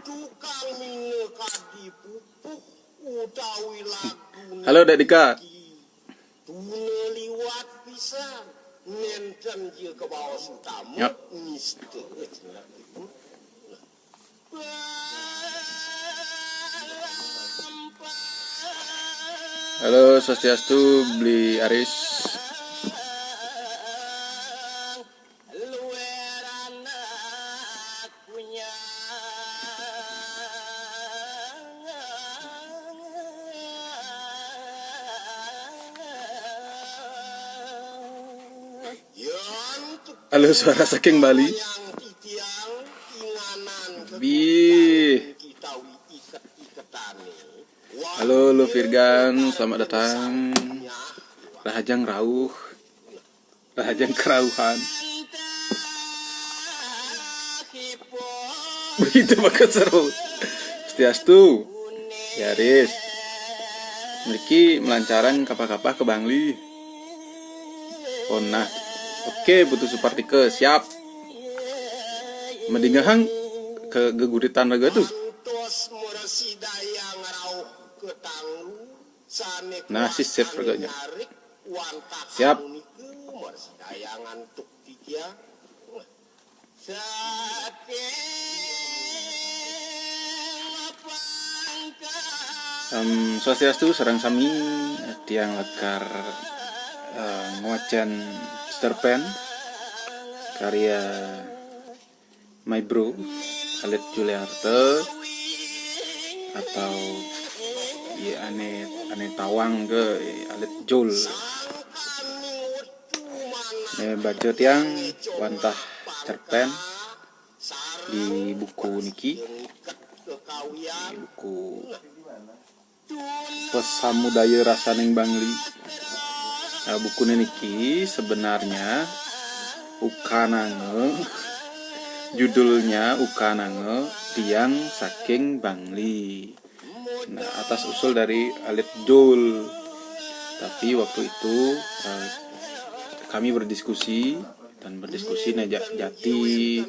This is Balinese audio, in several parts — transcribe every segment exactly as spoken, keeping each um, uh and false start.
Tukang mine kadi pupuh utawi lagu Halo, Dek Dika. Tuna liwat pisan. Nenten je kebaos utama. Yap. Misteri. Halo, Swastiastu, Bli Aris. Halo, suara saking Bali. Bih. Halo, Lu Virgan, selamat datang. Rahajeng rauh. Rahajeng kerauhan. Begitu maka seru. Swastiastu. Yaris. Mriki melancarang kapah-kapah ke Bangli. Oh nah. Oke, Putu Supartika, siap. Madingehang ke geguritan raga tuh. Nah, si save raganya. Siap. Em, Swastiastu, sareng sami, tiang lakar eh, ngwacén cerpén karya my bro Alit Juliarta atau ya ane ane tawang ke Alit Jul. Ane baca tiang wantah cerpén di buku niki, di buku Pesamudaya Rasaning Bangli. Nah, buku niki sebenarnya ukananga, judulnya ukananga Tiang Saking Bangli. Nah, atas usul dari Alit Jul. Tapi waktu itu eh, kami berdiskusi dan berdiskusi nah Ja- Jati,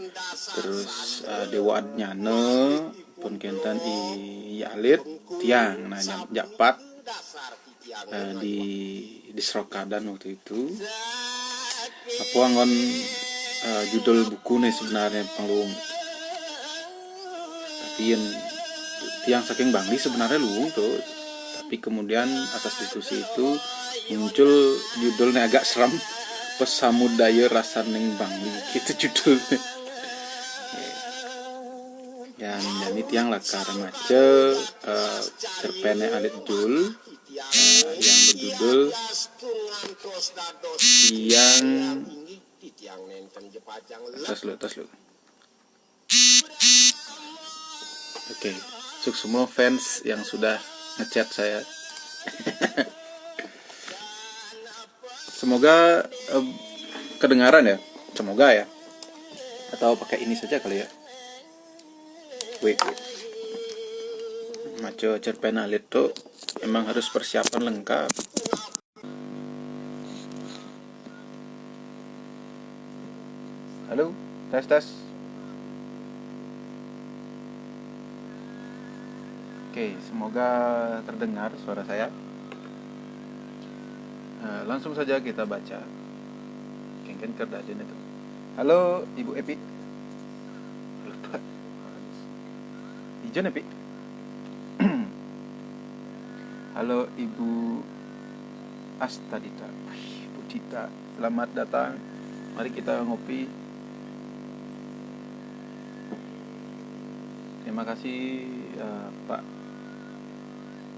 terus eh, Dewa Adnyana, pun kenten I Alit, tiang nah jam japat eh, di di Serokadan waktu itu. Apa anggon eh, judul buku nih sebenarnya panggung. Tapi yang tiang saking Bangli sebenarnya luwung tuh. Tapi kemudian atas diskusi itu muncul judulnya agak serem, Pesamudaya Rasaning Bangli gitu judulnya. Dan jadi tiang lakar maca eh, cerpéné Alit Jul eh, yang berjudul Tiang Terus lu, terus lu. Oke, suksma fans yang sudah ngechat saya. Semoga eh, kedengaran ya. Semoga ya. Atau pakai ini saja kali ya. Wait, wait. Maca cerpén Alit tuh emang harus persiapan lengkap. Halo, tes tes. Oke, semoga terdengar suara saya. Eh, langsung saja kita baca. Kengken kerdajen itu. Halo, Ibu Epi. Lupa. Ijen Epi. Halo, Ibu Astadita. Wih, Bu Dita, selamat datang. Mari kita ngopi. Terima kasih eh, Pak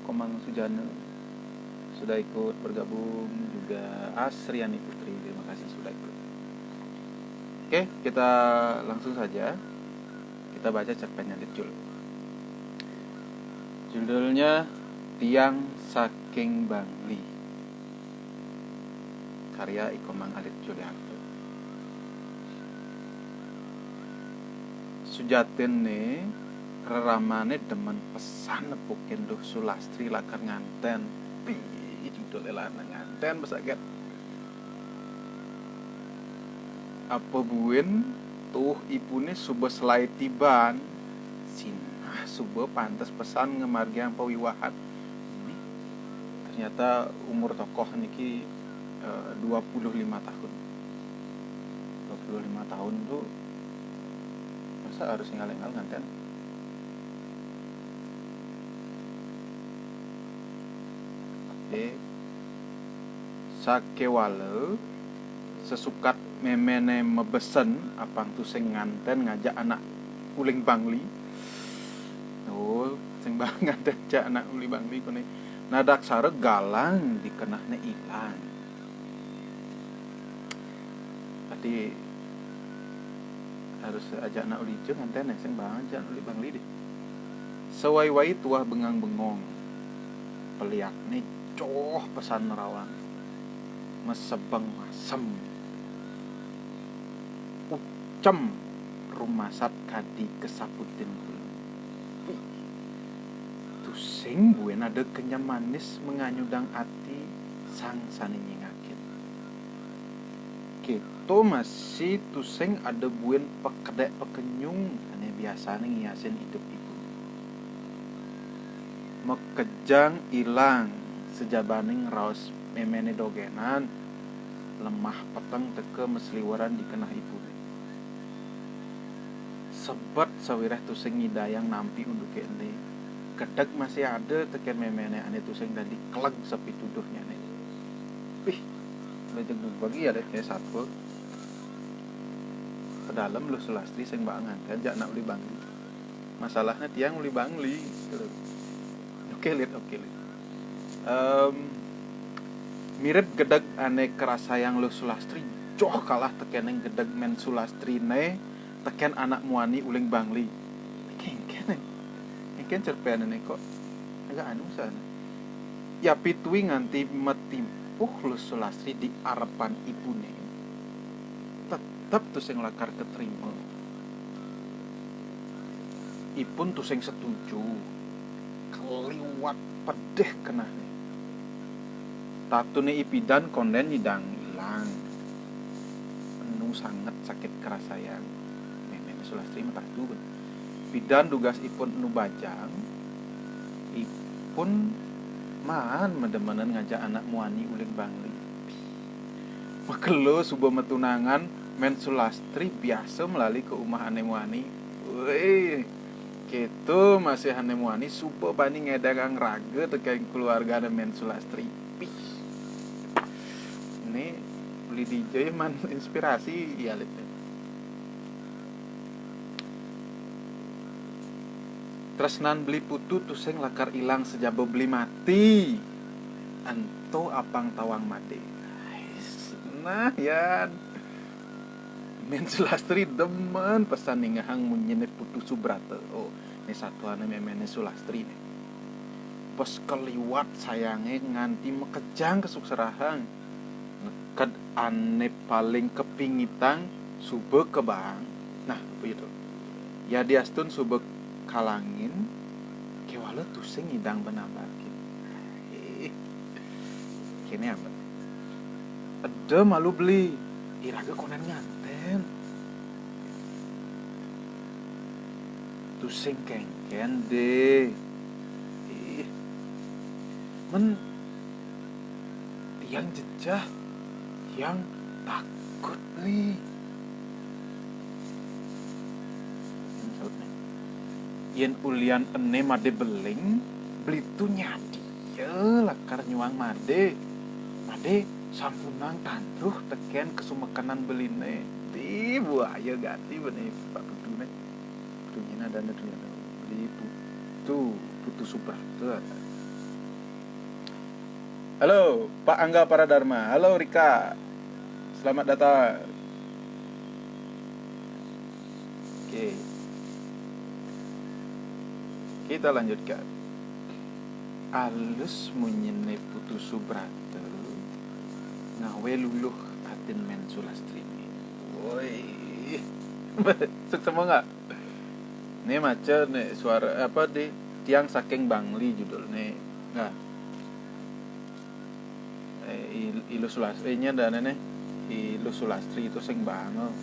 Komang Sujana sudah ikut bergabung, juga Asriani Putri, terima kasih sudah ikut. Oke, kita langsung saja. Kita baca cerpennya Alit Jul. Judulnya Tiang Saking Bangli. Karya I Komang Alit Juliarto. Sujatinné reramané demen pesan nepukin Luh Sulastri lakar nganten. Pih, judulé lanang nganten pesagét. Apa buin tuh ipuné suba selai tiban. Sin suba pantes pesan ngamargiang pawiwahan. Ternyata umur tokoh niki, eh, dua puluh lima tahun. Dua puluh lima tahun tuh masa harus ninggal-ninggal nganten? Oke. Sakewala sesukat méméné mabesen apang tusing nganten ngajak anak uling Bangli. Oh, sing ba-, nganten ajak anak uling Bangli koné. Nah, daksara galang dikenehné ilang. Dadi harus ajak anak uli ja nganten, sing ba-, ajak anak uli Bangli deh. Sawai-wai tuah bengang-bengong. Peliakné joh pesan nerawang. Masebeng masem. Ucem rumasat kadi kasaputin gulem. Tusing buin ada kenyem manis manganyudang ati sang sané nyingakin. Kéto masih tusing ada buin pakedék pakenyung ané biasané ngiasin idup ibu. Makejang ilang sajabaning raos méméné dogénan, lemah peteng teka masliweran di keneh ibuné. Sebet sawiréh tusing nyidayang nampi unduké ené, gedeg masih ada tekén méméné ané tusing dadi keleg sapituduhnyané. Pih, bajeg bagi ya deh kayak satwa. Pedalem Luh Sulastri sing ba nganten ajak anak uli Bangli. Masalahnya tiang uli Bangli, gitu. Oke, Lid, oke, Lid. Em, mirip gedeg ané karasayang Luh Sulastri, joh kalah tekéning gedeg Mén Sulastriné tekén anak muani uling Bangli. Kéngkén, kéngkén cerpéné kok agak anu sana. Ya, pituwi nganti matimpuh Luh Sulastri di arepan ibuné. Tetep tusing lakar katrima. Ipun tusing setuju. Kaliwat pedih kenehné. Tatuné ipidan kondén nyidang ilang. Enu sanget sakit karasayang. Mémén Sulastri matatu. Pidan dugas ipun enu bajang. Ipun maan mademenan ngajak anak muani uling Bangli. Makelo suba matunangan, Mén Sulastri biasa melali ka umah ané muani. Wéh, kéto masih ané muani suba bani ngédangang raga tekén keluargané Mén Sulastri. Pih. Ini beli D J man inspirasi ya, Lid. Tresnan beli putu tusing lakar ilang sajaba beli mati. Ento apang tawang madé. Nah, yan. Mén Sulastri demen pesan ningehang munyiné Putu Subrata. Oh, né satuané méméné Sulastri né. Pas kaliwat sayangé nganti makejang kasuksrahang. Neked ané paling kapingitang suba kabaang. Nah, apa itu? Yadiastun suba kalangin, kéwala tusing ngidang benambakin. Eh, kéné amat. Eda malu beli, iraga konden nganten. Tusing kéngkén dé. Ih, men tiang jejeh, tiang takut nih. Yén ulian ené madé beling, beli tu nyadia lakar nyuang madé. Madé sampunang tandruh tekén kasumekenan beliné. Di buaya gati bené Pak Putu né. Putunya ada, ada tuh, ada. Beli Putu, Putu Subrata ada. Halo, Pak Angga Paradharma. Halo, Rika. Selamat datang. Oke. Kita lanjutkan. Alus munyiné Putu Subrata ngawé luluh atin Mén Sulastri. Woi. Suksma nggak? Né maca né suara apa di Tiang Saking Bangli judulné. Nah. Eh, I-, Iluh Sulastri, eh, nya dana né. Iluh Sulastri itu sing bangel.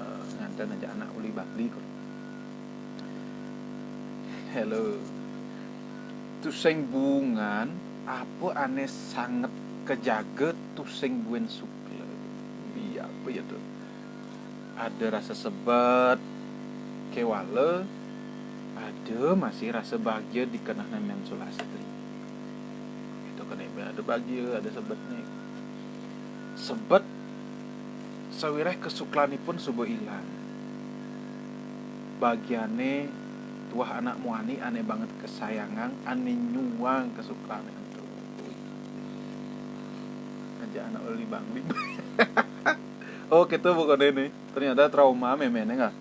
Eh, nganten aja anak uli Bangli kok. Halo. Tusing buungan, apa ané sanget kajaga tusing buin sukla? Iya, apa ya tuh? Ada rasa sebet, kéwala, ada masih rasa bahagia di kenehné Mén Sulastri. Itu kéné ada bahagia, ada sebetné. Sebet sawiréh kasuklanipun suba ilang. Bagiané tuah anak muani ané banget kasayangang, ané nyuang kasuklané ento. Aja anak oli bangli. Oh, kéto bukan ini. Ternyata trauma méméné nggak.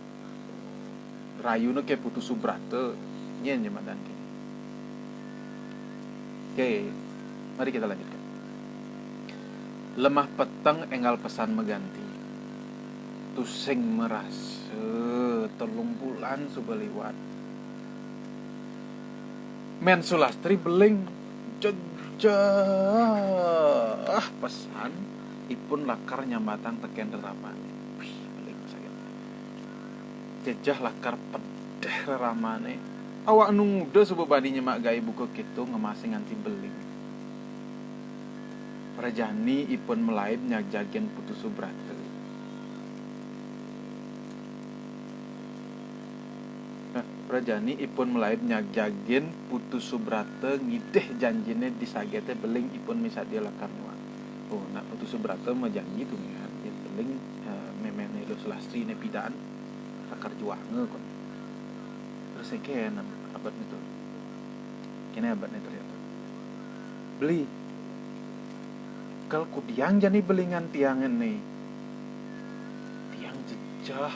Rayuné ké Putu Subrata. Nyén jematan ké. Oke, mari kita lanjutkan. Lemah peteng énggal pesan maganti. Tusing marasa telung bulan suba liwat. Mén Sulastri beling, jejeh pesan ipun lakar nyambatang tekén reramané. Wih, beling saget. Jejeh lakar pedeh reramané. Awak nu nguda suba bani nyemak gaé buka kéto ngemasé nganti beling. Prajani ipun malaib nyajagin Putu Subrata. Nah, prajani ipun malaib nyajagin Putu Subrata ngidih janjiné di sageté beling ipun misadia lakar nyuang. Oh, nak Putu Subrata majanji tumian, yén beling, eh, méméné Luh Sulastri né pidan, lakar juanga kon. Terus kéné abetné to. Kéné abetné ternyata. Beli. Kal kudiang jani belingan tiang né. Tiang jejeh,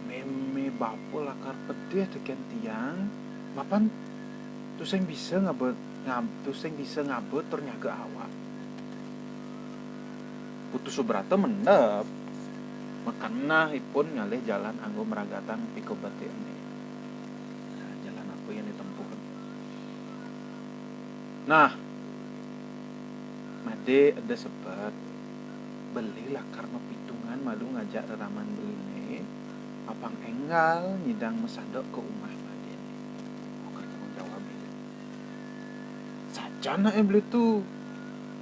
mémé bapa lakar pedih tekén tiang, mapan tusing bisa ngaba, ngab-, tusing bisa ngaba tur nyaga awak. Putu Subrata mendep, makeneh ipun ngalih jalan anggo mragatang pikobet né. Nah, jalan apa yang ditempuh? Nah, madé eda sebet, beli lakar mapitungan malu ngajak reraman beliné, apang énggal nyidang masadok ka umah madéné. Oh, kerja tanggung jawab ya. Sajan aé beli tu,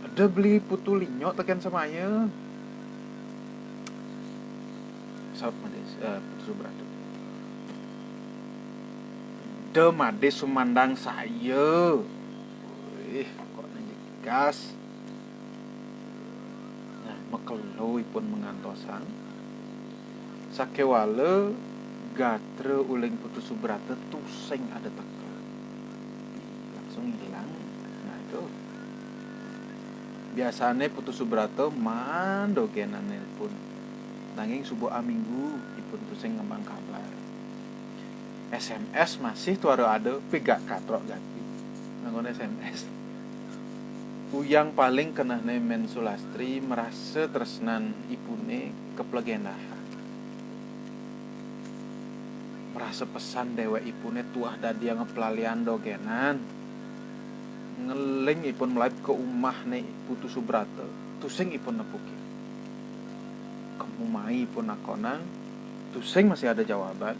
eda beli Putu Linyok tekén semaya. Saut madé, eh, Putu Subrata. Eda madé sumandang saya. Wih, kok nanya gas. Nah, makelo ipun mangantosang. Sakéwala gatra uling Putu Subrata tusing ada teka. Langsung hilang. Nah, itu. Biasané Putu Subrata maan dogénan nélpon. Nanging suba aminggu ipun tusing ngembang kabar. S M S masih tuara ada, pigak katrok gati. Nganggon S M S. Uyang paling kenehné Mén Sulastri marasa tresnan ipuné kaplegendahan. Marasa pesan déwék ipuné tuah dadi ngepelalian dogénan. Ngeling ipun malaib ka umahné Putu Subrata, tusing ipun nepukin. Kemu mai ipun nakonang, tusing masih ada jawaban.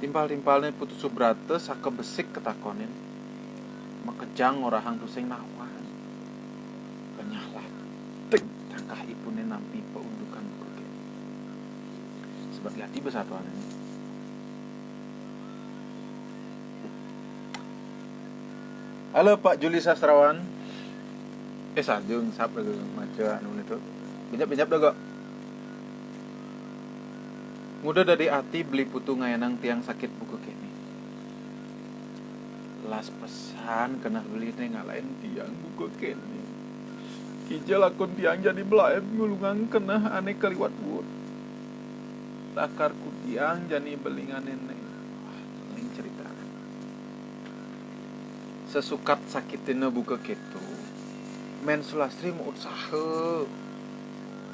Timpal-timpalné Putu Subrata sakabesik katakonin, makejang ngorahang tusing nawan. Kenyah lating tangkah ipuné nampi paundukan buka kéné. Sebet gati basatuan ini. Halo, Pak Juli Sastrawan. Eh, sajung, sap lagi maca anu itu. Benyap-benyap dah, kok. Nguda dadi ati beli Putu ngayanang tiang sakit buka kéné. Las pesan keneh beliné ngalahin tiang buka kéné. Kija lakun tiang jani malaib ngulungang keneh ané kaliwat wut. Lakar kudiang jani belingané né. Wah, lain ceritané. Sasukat sakitina buka kéto, Mén Sulastri mautsaha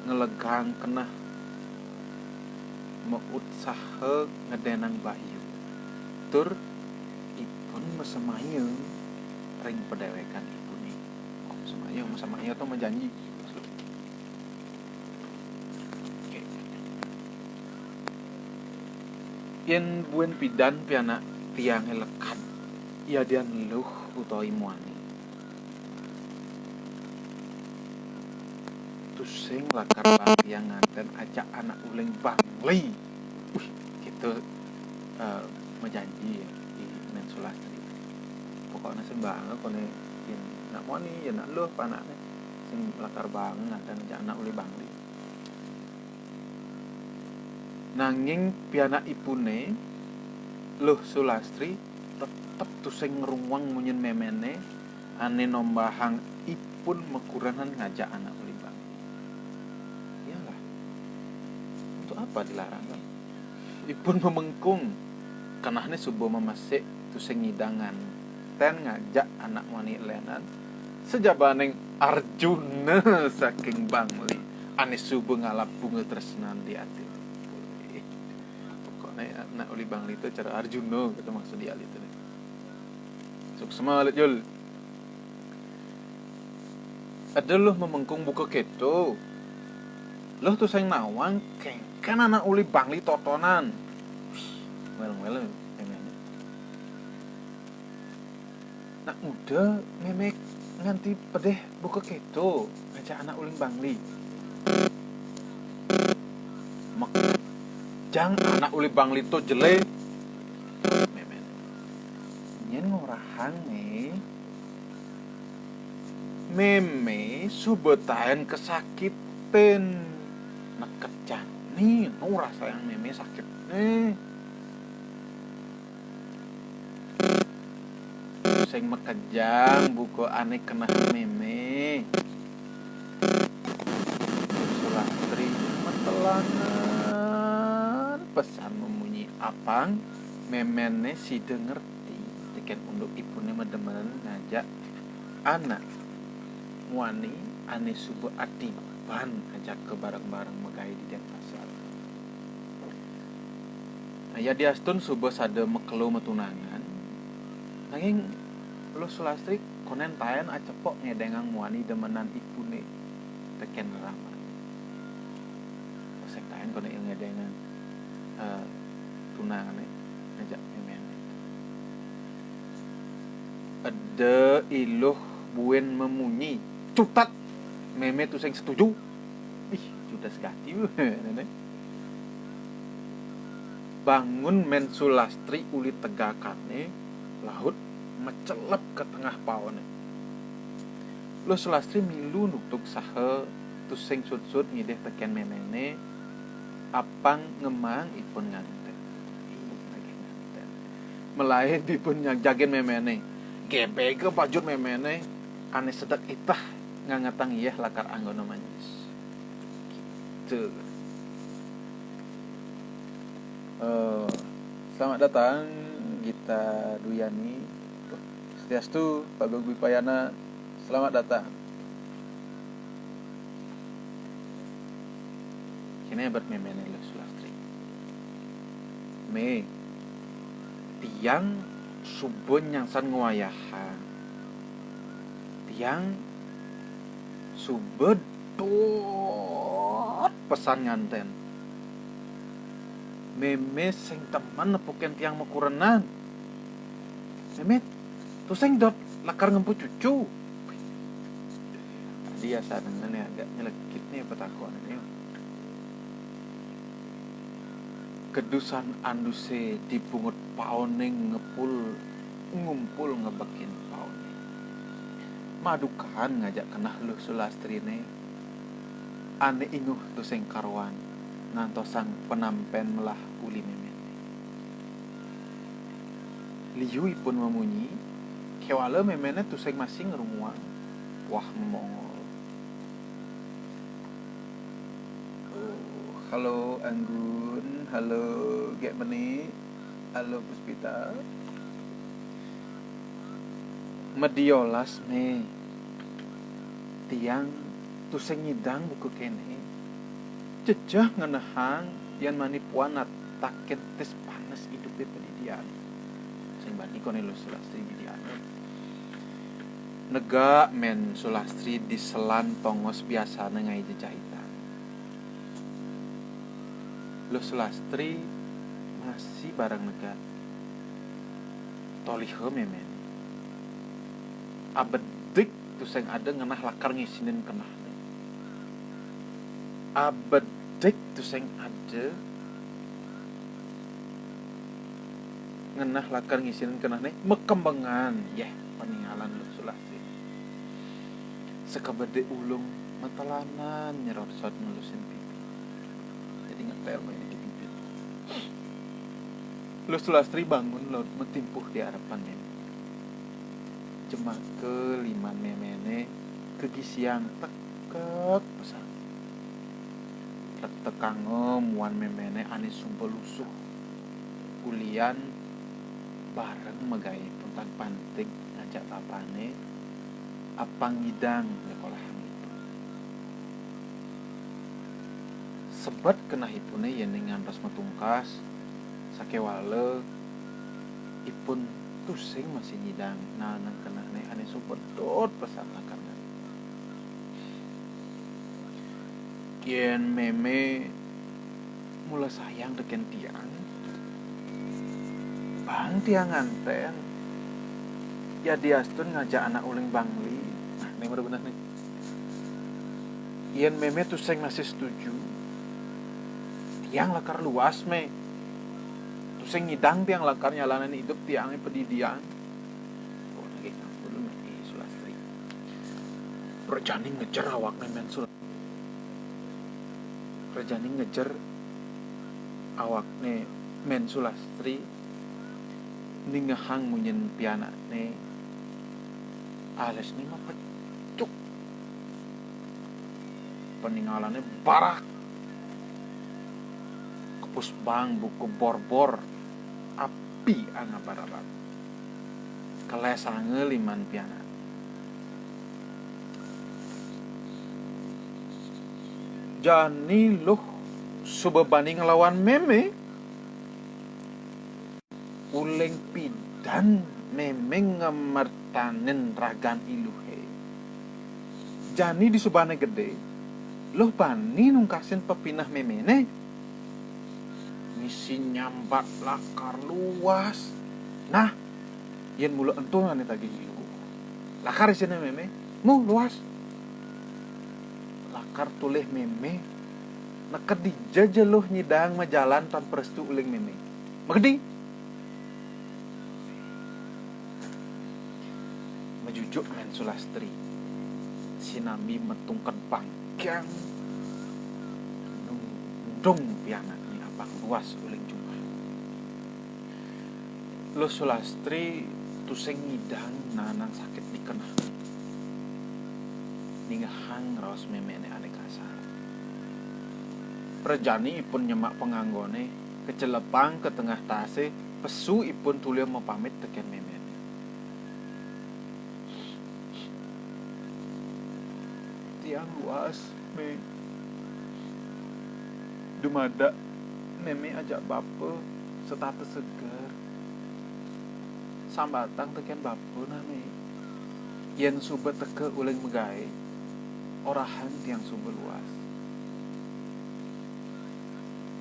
ngelegang keneh, mautsaha ngedénang bayu. Tur ipun masemaya ring padéwékan ipuné. Oh, semaya, masemaya to majanji. Oke. Yén buin pidan pianak tiangé lekad, yadian luh utawi muani. Tusing lakar bang tiang ngantén ajak anak uling Bangli. Wih, gitu, eh, majanji ya, i Mén Sulastri. Pokoknya sing bang, koné yén nak muani, yén nak luh panakné. Sing lakar bang ngantén ajak anak uling Bangli. Nanging pianak ipuné, Luh Sulastri, tetep tusing ngrunguang munyin méméné, ané nombahang ipun makurenan ngajak anak uling Bangli. Iyalah. Untuk apa dilarang, kan? Ipun mamengkung. Kenehné suba mamesik tusing ngidang ngantén ngajak anak muani lénan. Sajabaning Arjuna saking Bangli, ané suba ngalap bunga tresnan di ati. Pokokné anak uling Bangli to cara Arjuna, gitu maksud di alit to. Suksma, Alit Jul. Ada luh mamengkung buka kéto. Luh tusing nawang, kéngkén anak uling Bangli totonan. Wih, ngwel-ngwel méméné. Nak nguda mémé nganti pedih buka kéto ngajak anak uling Bangli. Makejang anak uling Bangli to jelé. Mémé. Nyén ngorahang, Mé. Mémé suba taén kasakitin. Neked jani no rasayang mémé sakitné. Sing makejang buka ané keneh mémé. Sulastri matelangan pesan mamunyi apang méméné sida ngerti tekén unduk ipuné mademenan ngajak anak muani ané suba atiban ajaka bareng-bareng magaé di Dénpasar. Nah, yadiastun suba sada makelo matunangan, nanging Luh Sulastri konén taén acepok ngédéngang muani demenan ipuné tekén reramané. Sing taén konén ngédéngang, eh, tunangané ngajak méméné. Eda I Luh buin mamunyi, cutet! Mémé tusing setuju. Ih, cutet segati, néné. Bangun Mén Sulastri uli tegakané, laut macelep ka tengah paoné. Luh Sulastri milu nutug saha tusing sud-sud ngidih tekén méméné, apang ngemaang ipun ngantén. Ih, lagi ngantén. Malaib ipun nyajagin méméné. Gébéga bajut méméné, ané sedek iteh ngangetang yéh lakar anggona manjis. Gitu. Eh, selamat datang, Gita Duyani. Swastiastu, Pak Guru Dwi Payana. Selamat datang. Kéné abet méméné Luh Sulastri. Mé, tiang suba nyangsan ngwayahang. Tiang suba dot pesan ngantén. Mémé sing temen nepukin tiang makurenan. Mémé tusing dot lakar ngempu cucu. Tadi asané agak nyelekit nih petakonan nih. Kedusan andusé dipungut paoné ngepul ngumpul ngebekin paoné. Madukan ngajak keneh Luh Sulastriné. Ané inguh tusing karuan ngantosang penampén melah uli méméné. Liu ipun mamunyi, kéwala méméné tusing masih ngrunguang wah memongol. Oh, halo Anggun, halo Gék Meni, halo Puspita. Mediolas, Mé. Tiang tusing ngidang buka kéné. Jejeh ngenehang yén mani puan natakin tis panes idupé padidian. Sing bani koné Luh Sulastri didiané. Negak Mén Sulastri diselan tongos biasané ngaé jejahitan. Luh Sulastri masih bareng negak. Toliha méméné. Abedik tusing ada ngenah lakar ngisinin kenahné. Abedik tusing ada ngenah lakar ngisinin kenahné, makembengan, yéh, paningalan Luh Sulastri. Sakabedé ulung matelanan nyerorsot nelusin pipi. Jadi ngetél main di pipi. Luh Sulastri bangun laut matimpuh di arepan mémé. Jemaka liman méméné kagisiang tekek pesan. Tektekanga muan méméné ané suba lusuh. Ulian bareng magaé pun tan pantig ngajak bapané apang ngidang nyekolahang ipun. Sebet kenahipuné yéning ngantos matungkas, sakéwala ipun tusing masih ngidang naenang kenahné ané suba dot pesan lakar ngalih. Yén mémé mula sayang tekén tiang, bang tiang nganten. Yadiastun ngajak anak uling bangli. Nah, né mara beneh né. Yén mémé tusing masih setuju, tiang lakar luas, Mé. Tusing ngidang tiang lakar nyalanain idup tiangé padidian. Oh, lagi ngampun, Mé Sulastri. Prajani ngejer awakné Mén Sulastri. Prajani ngejer awakné Mén Sulastri, ningehang munyin pianakné. Alisné mapecuk. Paningalané barak. Kepus bang buka borbor. Api anabar-abar. Kelesanga liman pianak. Jani Luh suba bani nglawan mémé. Uling pidan mémé ngamertanin ragan I Luhé. Jani disubané gedé, Luh bani nungkasin pepineh méméné. Misi nyambat lakar luas. Nah, yén mula ento ané tagih I Luh, lakar isina mémé, mu luas. Lakar tulih mémé, neked dija ja Luh nyidang majalan tan prestu uling mémé. Magedi. Majujuk Mén Sulastri. Sinambi matungked pangkiang. Nundung pianakné apang luas uling jumah. Luh Sulastri tusing ngidang naenang sakit di kenah. Ningehang raos méméné ané kasar. Prajani ipun nyemak panganggoné, kacelepang ka tengah tasé, pesu ipun tuluy mapamit tekén méméné. Tiang luas, Mé. Dumadak mémé ajak bapa setata seger. Sambatang tekén bapa nah, Mé. Yén suba teka uling magaé, orahang tiang suba luas.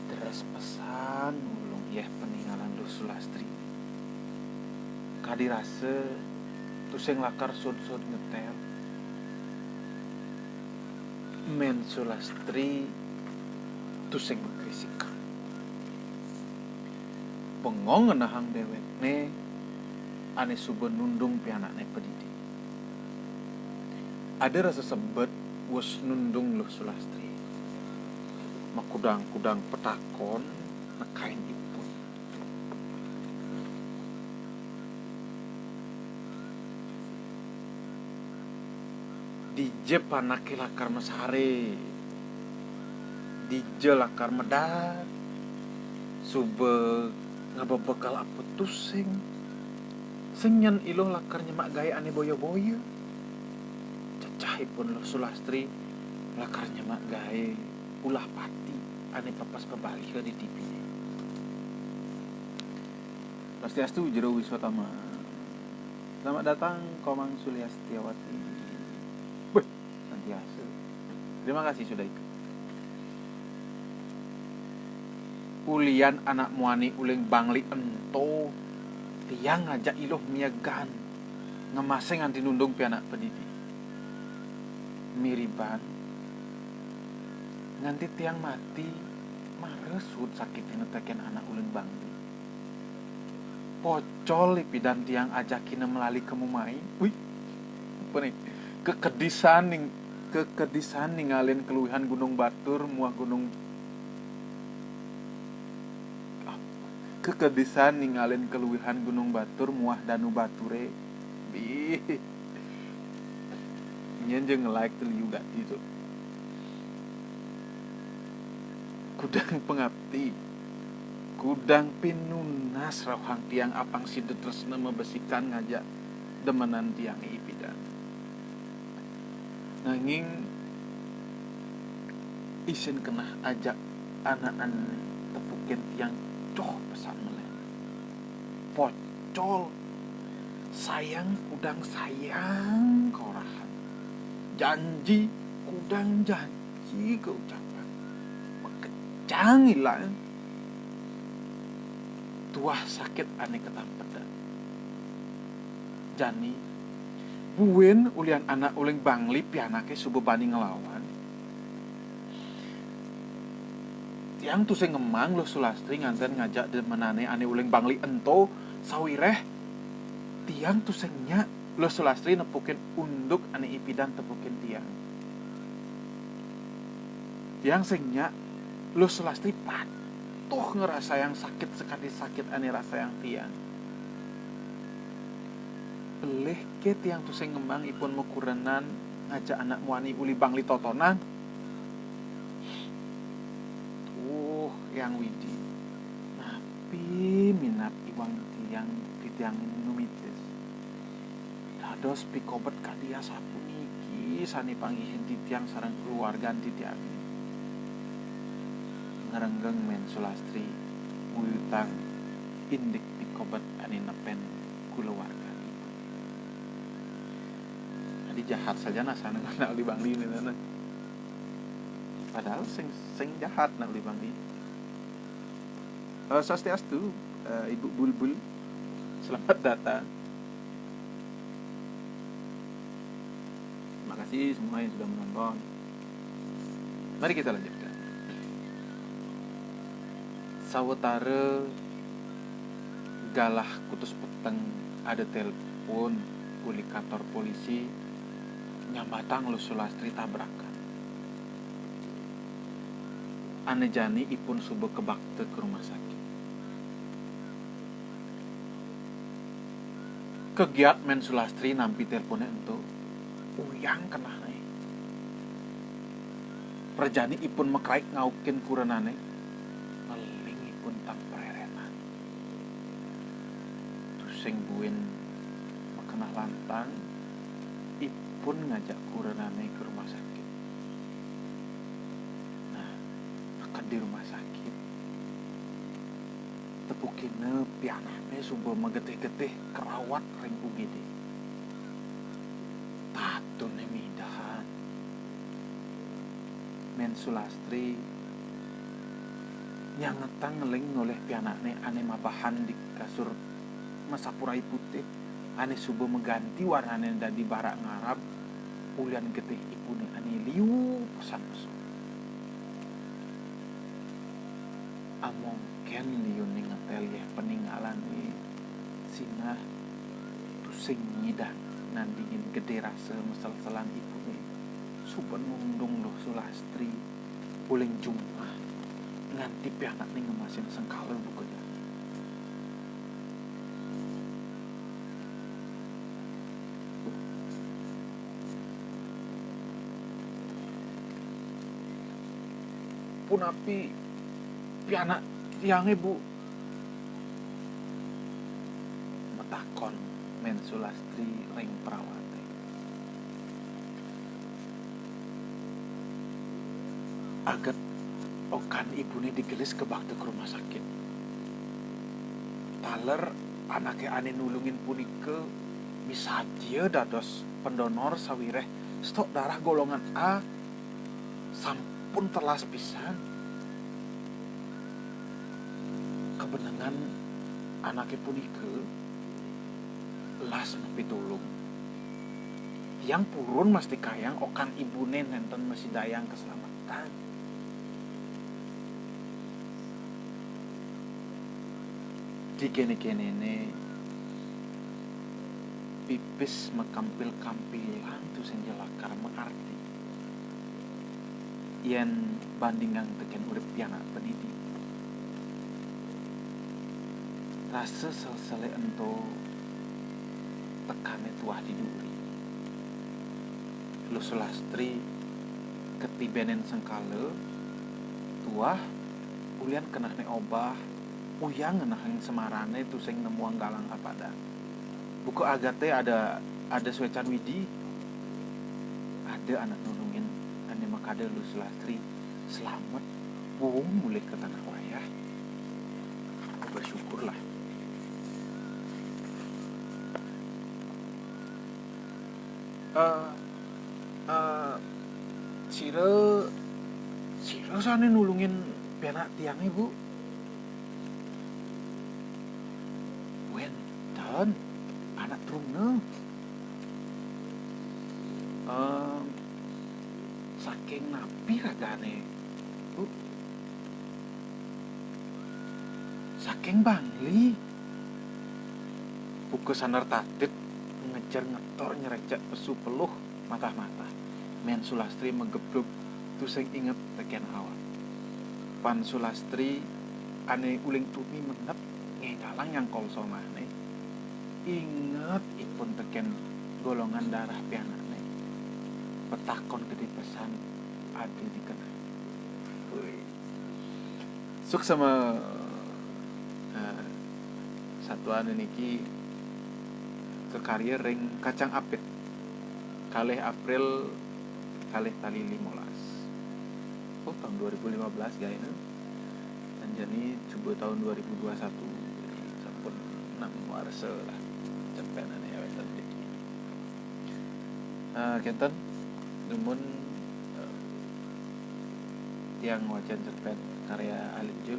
Deres pesan ulung yéh paningalan Luh Sulastri. Kadi rasa tusing lakar sud-sud ngetél. Mén Sulastri tusing makrisikan. Bengong ngenehang déwékné ané suba nundung pianakné padidi. Ada rasa sebet wus nundung Luh Sulastri. Makudang-kudang petakon nekain ipun. Dija panaké lakar masaré? Dija lakar medal? Suba ngaba bekal apa tusing? Sing nyén I Luh lakar nyemak gaé ané boya-boya. Cecahipun Luh Sulastri lakar nyemak gaé ulah pati ané pepes pabaliha di tipiné. Swastiastu, Jero Wiswatama. Selamat datang, Komang Suliastiawati. Beuh, santiasa. Terima kasih sudah ikut. Ulian anak muani uling bangli ento, Tiang ngajak Iluh miegan, ngemasé nganti nundung pianak padidi. Miriban, nganti tiang mati, mara suud sakité netekén anak Uling Bangli. Pocol ipidan tiang ajakina melali ka mumai. Wih, apa nih? Kekedisan ning-, kekedisan ningalin keluihan Gunung Batur muah Gunung, ah, kekedisan ningalin keluihan Gunung Batur muah Danu Baturé. Bih. Nyén ja nge-like téh liu gati tuh. Kudang pangapti, kudang pinunas rauhang tiang apang sida tresna mabesikan ngajak demenan tiangé ipidan. Nanging isin keneh ajak anak ané tepukin tiang, coh pesan meleh. Pocol, sayang kudang sayang kaorahan. Janji kudang janji kaucapan. Makejang ilang. Tuah sakit ané katampedan. Jani, buin ulian anak Uling Bangli pianaké suba bani nglawan. Tiang tusing ngemang Luh Sulastri nganten ngajak demenané ané Uling Bangli ento, sawiréh tiang tusing nyak Luh Sulastri nepukin unduk ané ipidan tepukin tiang. Tiang sing nyak Luh Sulastri patuh ngrasayang sakit sakadi sakit ané rasayang tiang. Pelih ké tiang tusing ngemang ipun makurenan ngajak anak muani Uling Bangli totonan. Tuh, Hyang Widhi, napi minab iwang tiang titiang numitis? Dados pikobet kadi asapuniki sané panggihin titiang sareng kulawargan titiangé. Ngrenggeng Mén Sulastri nguyutang indik pikobet ané nepen kulawarganipun. Adi jahat saja nah sana anak Uling Bangli ini, nah. Padahal sing, sing jahat anak Uling Bangli. Eh, swastiastu, eh, Ibu Bulbul. Selamat datang. Terima kasih semua yang sudah menonton. Mari kita lanjutkan. Sawetara galah kutus peteng ada telepon uli kantor polisi nyambatang Luh Sulastri tabrakan. Ané jani ipun suba kabakta ka rumah sakit. Kagiat Mén Sulastri nampi teleponé ento, uyang kenehné. Prajani ipun makraik ngaukin kurenané, ngeling ipun tan prerenan. Tusing buin makeneh lantang, ipun ngajak kurenané ka rumah sakit. Nah, neked di rumah sakit, tepukina pianakné suba magetih-getih karawat ring U G D. Tatuné midahan. Mén Sulastri nyangetang ngeling nolih pianakné ané mabahan di kasur masapurai putih, ané suba maganti warnané dadi barak ngarab, ulian getih ipuné ané liu pesan-pesan. Amongkén liuné ngetél yéh paningalané, sinah tusing nyidang nandingin gedé rasa maselselan ipuné, suba nundung Luh Sulastri uling jumah nganti pianakné ngemasin sengkala buka jani. Punapi pianak tiangé, Bu? Matakon Mén Sulastri ring perawaté. Aget okan ibuné digelis kabakta ka rumah sakit. Taler anaké ané nulungin punika misadia dados pendonor sawiréh stok darah golongan A sampun telas pisan. Kabenengan anaké punika Pas mapitulung. Tiang purun mastikayang okan ibune nenten masidayang kaslamatan. Di kene-kenene pipis makampil-kampilan tu sing ja lakar maarti. Yen bandingang teken urip pianak padidi. Rasa selsele ento tekane tuah di duri. Luh Sulastri ketibenen sengkala tuah ulian kenehne obah, uyang ngenehang semarane tusing nemuang galang apadan. Buka agate ada, ada suecan Widi. Ada anak nulungin ane makada Luh Sulastri selamet, wong mulih ke tanah wayah. Bersyukurlah. Eh, eh, sira, sira sane nulungin pianak tiange, Bu? Wenten, anak truna. Em, saking napi ragane, Bu? Saking Bangli. Buka sanar tatit ngejer ngetor nyerecek pesu peluh matah-matah. Men Sulastri mageblug tusing inget teken awak. Pan Sulastri ane uling tuni menep ngengalang nyangkol somahne. Inget ipun teken golongan darah pianakne. Petakon gede pesan ada di keneh. Wih. Suksema, eh, satuan niki kekarya ring Kacang Apit, kalih April, kalih tali limolas. Oh, tahun dua ribu lima belas gaena. Dan jani suba tahun dua ribu dua satu. Jadi sampun enam warsa lah cerpenane awetan niki. Eh, kenten, dumun, eh, tiang wacen cerpen karya Alit Jul,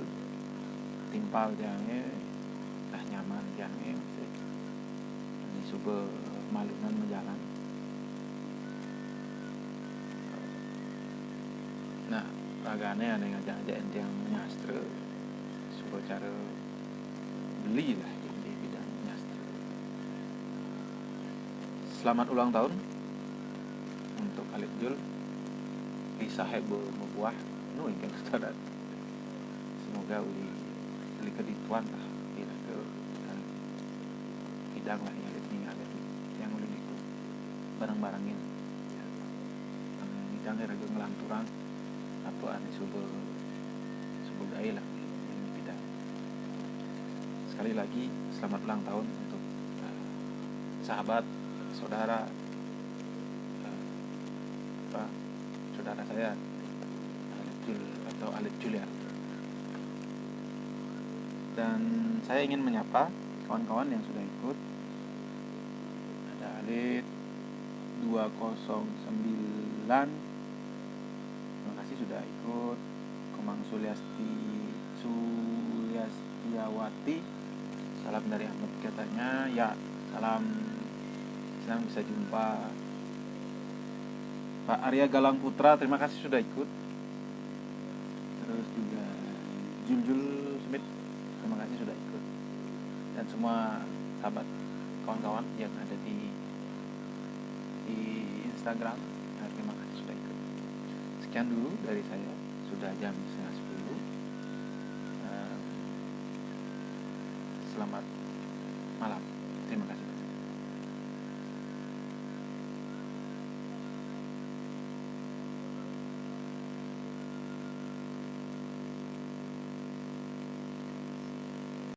timpal tiange, nah, nyaman tiange, masih ini suba malunan majalan. Nah, ragane ane ngajak-ngajakin tiang nyastra, suba cara beli lah di bidang nyastra. Selamat ulang tahun untuk Alit Jul. Di sahe be mabuah nu ingkang sedarat. Semoga uli, uli kedituan lah, iraga, eh, hidang lah ya, Alit ningalin yang uli ditu. Bareng-barengin. Hidang iraga ngelanturang apa ane suba, suba gae lah, ini kita. Sekali lagi, selamat ulang tahun untuk, eh, sahabat, saudara, eh, apa, saudara saya, Alit Jul atau Alit Julian. Dan saya ingin menyapa kawan-kawan yang sudah ikut. Ada Alit dua kosong sembilan. Terima kasih sudah ikut. Komang Suliasti, Suliastiawati. Salam dari Ahmad katanya. Ya, salam. Senang bisa jumpa. Pak Arya Galang Putra, terima kasih sudah ikut. Terus juga Juljul Smith, terima kasih sudah ikut. Dan semua sahabat, kawan-kawan yang ada di, di Instagram, ya, terima kasih sudah ikut. Sekian dulu dari saya, sudah jam setengah sepuluh. Eh, selamat malam. Terima kasih.